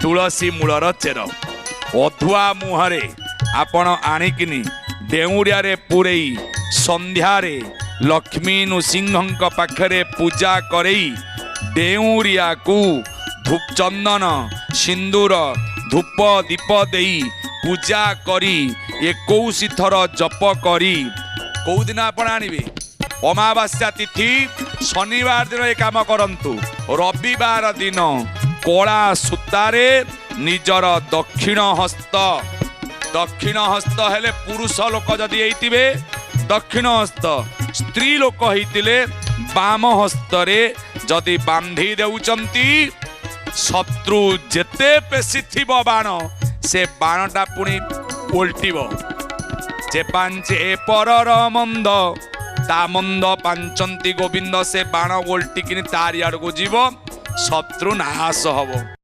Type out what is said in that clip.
ତୁଳସୀ ମୂଳର ଚେର ଅଧୁଆ ମୁହଁରେ ଆପଣ ଆଣିକିନି ଡେଉଁରିଆରେ ପୂରେଇ ସନ୍ଧ୍ୟାରେ ଲକ୍ଷ୍ମୀ ନୃସିଂହଙ୍କ ପାଖରେ ପୂଜା କରେଇ ଡେଉଁରିଆକୁ ଧୂପ, ଚନ୍ଦନ, ସିନ୍ଦୁର, ଧୂପ, ଦୀପ ଦେଇ ପୂଜା କରି 21 ଥର ଜପ କରି କୋଉଦିନ ଆପଣ ଆଣିବେ? ଅମାବାସ୍ୟା ତିଥି ଶନିବାର ଦିନ ଏ କାମ କରନ୍ତୁ। ରବିବାର ଦିନ କଳା ସୂତାରେ ନିଜର ଦକ୍ଷିଣ ହସ୍ତ, ଦକ୍ଷିଣ ହସ୍ତ ହେଲେ ପୁରୁଷ ଲୋକ ଯଦି ହେଇଥିବେ ଦକ୍ଷିଣ ହସ୍ତ, ସ୍ତ୍ରୀ ଲୋକ ହେଇଥିଲେ ବାମ ହସ୍ତରେ ଯଦି ବାନ୍ଧି ଦେଉଛନ୍ତି, ଶତ୍ରୁ ଯେତେ ପେଶି ଥିବ ବାଣ, ସେ ବାଣଟା ପୁଣି ଓଲଟିବ। ଯେ ପାଞ୍ଚେ ପରର ମନ୍ଦ, ତା ମନ୍ଦ ପାଞ୍ଚନ୍ତି ଗୋବିନ୍ଦ। ସେ ବାଣ ଓଲଟିକିନି ତାରି ଆଡ଼କୁ ଯିବ, ଶତ୍ରୁ ନାଶ ହବ।